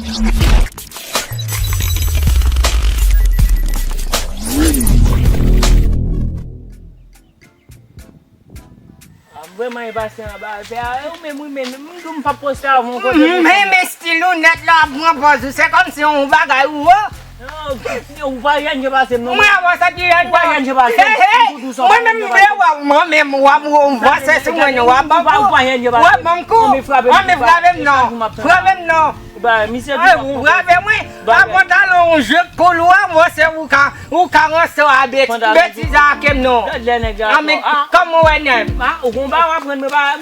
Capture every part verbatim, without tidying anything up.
Ah, m vrèman enpasyan anba. Pè a, ou menm, ou menm, m di w m p ap poste avè w kote. M renmen stil ou nèt la, ap pran pòz ou. Se kòmsi yon bagay ou wo. Non, ou pa janm pase m non. Mwen avan sa ki rèd. Ou pa janm pase m. Mwen menm m vle wè w, mwen menm w ap w ap vanse sou mwen, w ap ban kou. W ap ban m kou. Ann frape m non. Frape m non. Ba, misye di ou frape mwen. Ba pantalon ou jwe koulwa, mwen se ou ka, ou ka ranse a betiz a ke m non. Gad lè nèg la. Ann men, kòman w wè nèg? Ah, ou gon ba w aprann mwen ba.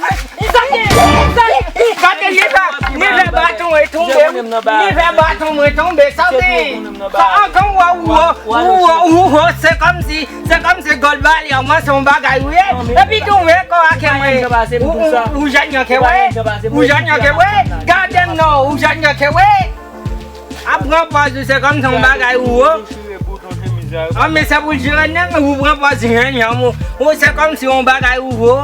Sa gen, sa gen. Gade li fè, li fè baton mwen tonbe. Li fè baton mwen tonbe. Sa gen. Sa ankan w wè ou, ou, ou, ou, se kòmsi Se kòmsi gòl bali an mwen se yon bagay ou ye. Epi tou, wè kò a ke mwen. Ou, ou, ou jèn nan ke wè. Ou jèn nan ke wè. Gade m non, ou jèn nan ke wè. Ap pran pòz ou se kòmsi yon bagay ou wo. An men se pou jèn nan ou pran pòz jèn nan ou. Ou se kòmsi yon bagay ou wo.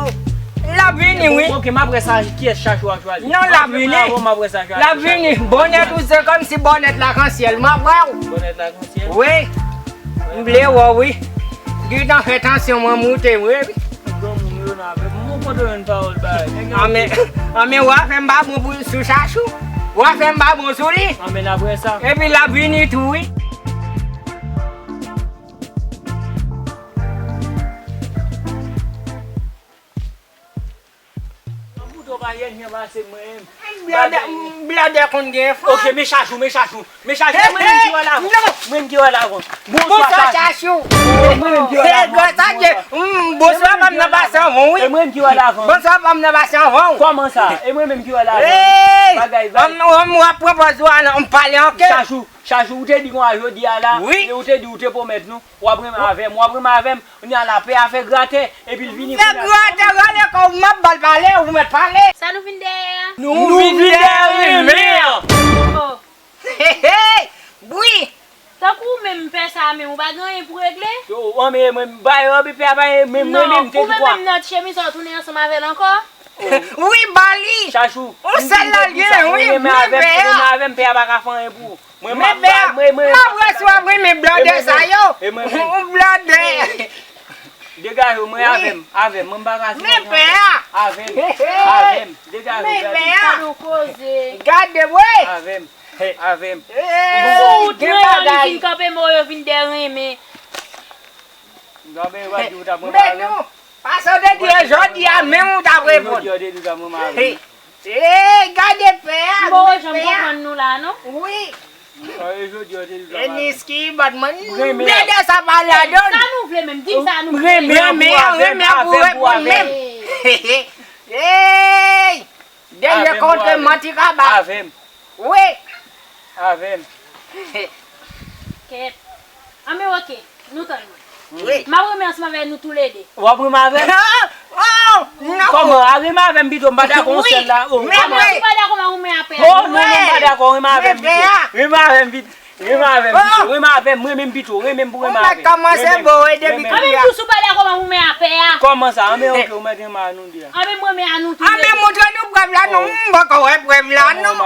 L ap vini wi. Ok, m ap wè sa kiyès Chachou ap chwazi. Non, l ap vini. L ap vini. Bonnèt ou se kòmsi bonnèt lakansyèl. M ap wè w. Bonnèt lakansyèl. Wi. M vle wè w wi. Gentan fè tansyon mwen moute vre wi. Granmoun yo nan avè m. Mwen kontan yon pawòl bay. Anmen, anmen w a fè m pa bon pou, sou Chachou. W a fè m pa bon sou li. Anmen apre sa. Epi l ap vini tou wi. Boudo pa jèn jan pase mwen menm. Bladè, bladè konn gen fò. Ok, men Chachou, men Chachou. Men Chachou, e mwen menm ki wè l avan. Mwen menm ki wè l avan. Bonswa Chachou. E mwen menm ki wè l avan. Bonswa pa m nan pase anvan wi. E mwen menm ki wè l avan. Bonswa pa m nan pase anvan. Kòman sa? E mwen menm ki wè l avan. Bagay, bagay. Ann w ap pran pòz ou a la, ann pale anke. Chachou, Chachou, ou te di konsa jodi a la. Wi. E ou te di ou te pwomèt nou. W ap renmen avè m, w ap renmen avè m. Kounye a la pè a fè gratè, epi l vini kounye a. Fè gratè, rale kò w, m ap ba l pale, ou mèt pale. Sa nou vin dèyè a? Nou vin dèyè renmen an. Oh. Hey, hey, bwi. Tankou ou menm pè sa a menm, ou pa gen anyen pou regle? Yo, anmen, mwen, ba yo, anmen pè a pa, mwen, mwen menm, te di kwa? Non, ou menm menm nan chemiz ou tounen ansanm avè l ankò? Wi, ba li. Chachou. Ou sèl la l gen, wi, renmen avè m, renmen avè m, pè a pa ka fè anyen pou ou. Mwen, mwen, mwen, mwen, m ap resevwa wi, men blòdè sa yo. Ou blòdè. Degaje w, mwen avè m, avè m, mwen m pa ka sipote ankò. Men pè a. Avè m, avè m, degaje w, gade. Gade, wi. Avè m, avè m. Ou gen bagay. Fin kanpe, men yo vin dèyè renmen. M t ap renmen w di w t ap renmen avè m. Pase w te di e jodi a menm ou t ap reponn. Jodi a w te di w t ap renmen avè m. Hey, gade pè a, men pè a. Bon, janm konprann nou la non. Wi. E jodi a w te di w t ap renmen avè m. Eniski, bat mwen. Blòdè sa pa ladan. Sa nou vle menm, di m sa nou vle. Renmen an pou reponn menm. Hey! Dènye kontre manti kaba. Avè m. Wi. Avè m. Kèt. Anben, oke. Nou tann. Wi. M ap renmen ansanm avè nou toulede. W ap renmen avè m? Oh, non. Kòman? A renmen avè m pito, m pa dakò yon sèl la. Oh, kòman? Ou pa dakò m ap renmen apè a? Oh, non, non, m pa dakò, renmen avè m pito. Renmen avè m pito. Renmen avè m pito. Renmen avè m, renmen m pito. Renmen m pou renmen avè m. Ou mèt kòmanse bo e depi kounye a. Anben, m tou sou pa dakò m ap renmen apè a. Kòman sa? Anben, oke, ou mèt renmen a nou de a. Anben, m renmen a nou toulede. Anben, montre nou prèv la, non. M poko wè prèv la, non.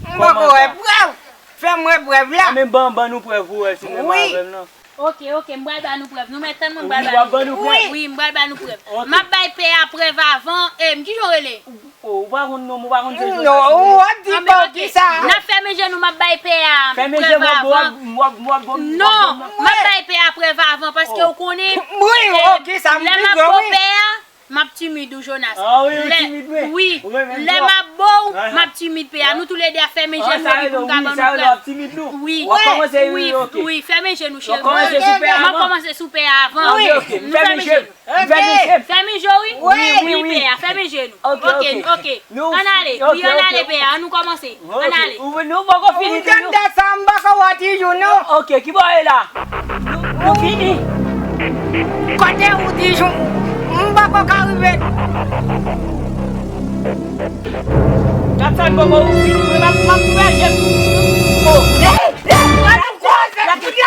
M poko wè prèv. Fè m wè prèv la. Anben, ban, ban nou prèv ou wè si w renmen avè m, non. Oke, oke, m pral ba nou prèv. Nou mèt tann mwen, m pral ba nou prèv. Wi, m pral ba nou prèv. M ap bay pè a prèv avan. E, m kijan w rele? Ou pa konn non, ou pa konn se Jonas. Non, ou ap di pa w kisa. N ap fèmen je nou, m ap bay pè a prèv avan. Non, m ap bay pè a prèv avan, paske ou konnen, lè m ap bo pè a, m ap timid ou Jonas. Ah wi, ou timid vre. Wi, lè m ap bo w, m ap timid pè a. Nou toulede ap fèmen je nou epi pou m ka ban nou prèv. Wi, wi, wi, fèmen je nou cheri. M ap kòmanse sou pè a avan. Nou fèmen je nou. Fèmen je w wi. Wi, wi, pè a, fèmen je nou. Oke, oke. Ann ale, wi, ann ale pè a, ann nou kòmanse. Ann ale. Nou poko fini. Ou tande sa, m poko wè Tijou non. Oke, kibò e la? Nou fini. Kote ou Tijou? M poko ka rive. Gad sa, m poko fini, mwen m ap, m ap fè je m. Oh. Hey, hey, gad ou koze. Gad ou koze.